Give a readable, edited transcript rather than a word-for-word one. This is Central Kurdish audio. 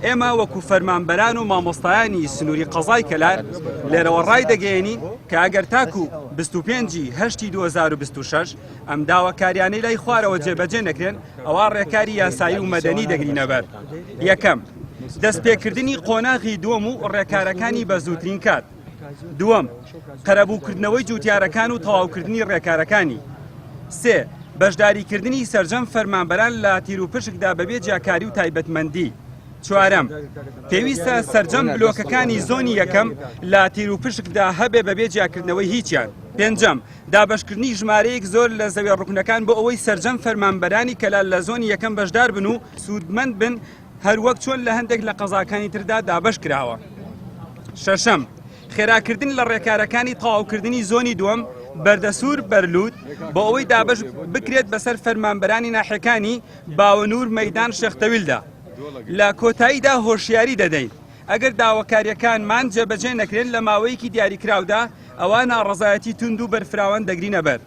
ئێمە وەکو فەرمانبەران و مامۆستایانی سنووری قەزای کەلار لێرەوە ڕایدەگەیەنین کە ئەگەر تاکو 25 ی هەشتی 2026 ئەم داواکاریانەی لای خوارەوە جێبەجێ نەکرێن ئەوا ڕێکاری یاسایی و مەدەنی دەگرینەبەر. یەکەم، دەستپێکردنی قۆناغی دووەم و ڕێکارەکانی بە زووترین کات. دووەم، قەرەبووکردنەوەی جووتیارەکان و تەواوکردنی ڕێکارەکانی. سێ، بەشداریکردنی سەرجەم فەرمانبەران لە تیروپشکدا بەبێ جیاکاری و تایبەتمەندی. چوارەم، پێویستە سەرجەم بلۆکەکانی زۆنی یەکەم لە تیروپشکدا هەبێ بەبێ جیاکردنەوەی هیچیان. پێنجەم، دابەشکردنی ژمارەیەک زۆر لە زەویە ڕوکنەکان بۆ ئەوەی سەرجەم فەرمانبەرانی کەلار لە زۆنی یەکەم بەشدار بن و سوودمەند بن هەروەک چۆن لە هەندێک لە قەزاکانی تردا دابەش کراوە. شەشەم، خێراکردن لە ڕێکارەکانی تەواوکردنی زۆنی دووەم، بەردەسوور بەرلووت، بۆ ئەوەی دابەش بکرێت بەسەر فەرمانبەرانی ناحیەکانی باوەنوور مەیدان شێخ تەویلدا. لە کۆتاییدا هۆشیاری دەدەین ئەگەر داواکارییەکانمان جێبەجێ نەکرێن لە ماوەیەکی دیاریکراودا ئەوا ناڕەزایەتی توند و بەرفراوان دەگرینەبەر.